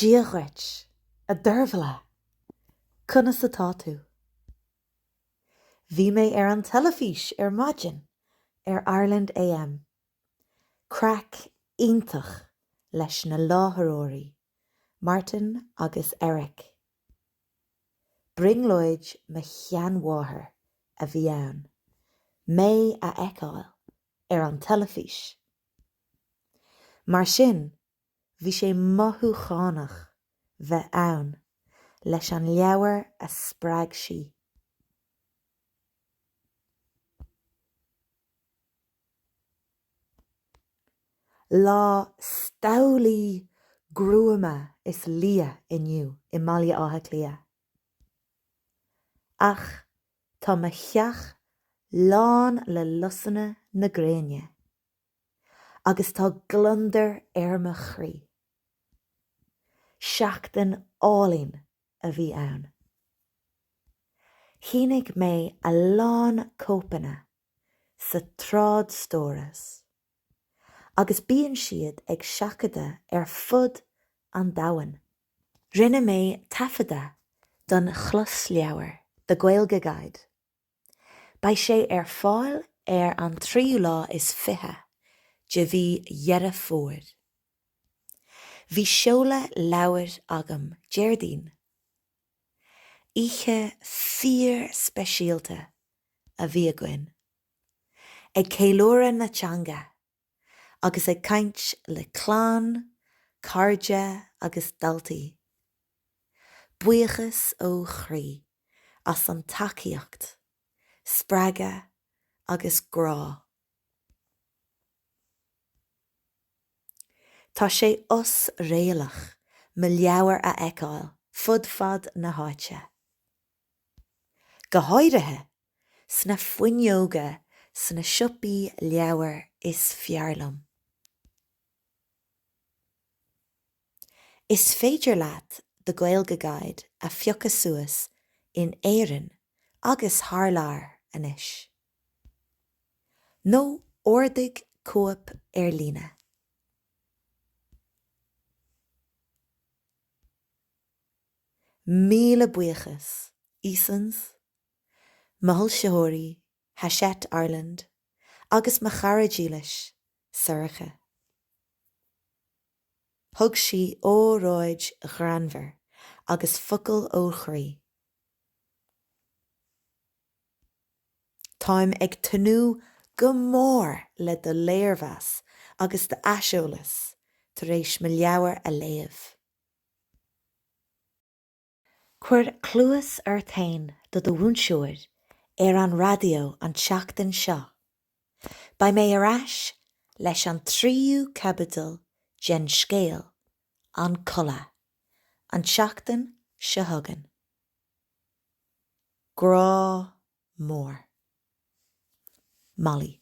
Dia dhuit, a Dervla! Conas atá tú? Bhí mé ar an teilifís ar maidin ar Ireland AM. Craic iontach leis na láithreoirí, Martin agus Eric. Brionglóid mo sheanmháthar a bhí ann, mé a fheiceáil ar an teilifís. Mar sin, bhí sé mothúchánach bheith ann leis an leabhar a spreag sí. Lá samhlaí gruama is liath inniu i mBaile Átha Cliath. Ach tá mo theach lán le lusanna na gréine. Agus tá gliondar ar mo chroí. Seachtain álainn a bhí ann. Shínigh mé a lán cóipeanna sa trádstóras agus bíonn siad ag seachadadh ar fud an domhain. Rinne mé taifeadadh don chlosleabhar The Gaeilge Guide. Beidh sé ar fáil ar an tríú lá is 20 de mhí Dheireadh Fómhair. Bhí seoladh leabhair agam Déardaoin. Oíche fíor-speisialta a bhí againn, ag ceiliúradh na teanga agus ag caint le clann, cairde agus daltaí. Buíochas ó chroí as an tacaíocht, spreagadh agus grá. Tá sé osréalach mo leabhar a fheiceáil fud fad na háite. Go háirithe sna fuinneoga sna siopaí leabhar is fearr liom. Is féidir leat The Gaeilge Guide a phiocadh suas in Éirinn agus thar lear anois. Nó ordaigh cóip ar líne. Míle buíochas, Easons, mo fhoilsitheoirí, Hachette Ireland, agus mo chara dílis, Sorcha. Thug sí óráid ghreannmhar agus focal ó chroí. Táim ag tnúth go mór le do léirmheas agus d'aiseolas tar éis mo leabhar a léamh. Cuir cluas ort fhéin do do mhúinteoir ar an raidió an tseachtain seo. Beidh mé ar ais leis an tríú caibidil den scéal An Codladh an tseachtain seo chugainn. Grá mór. Molly.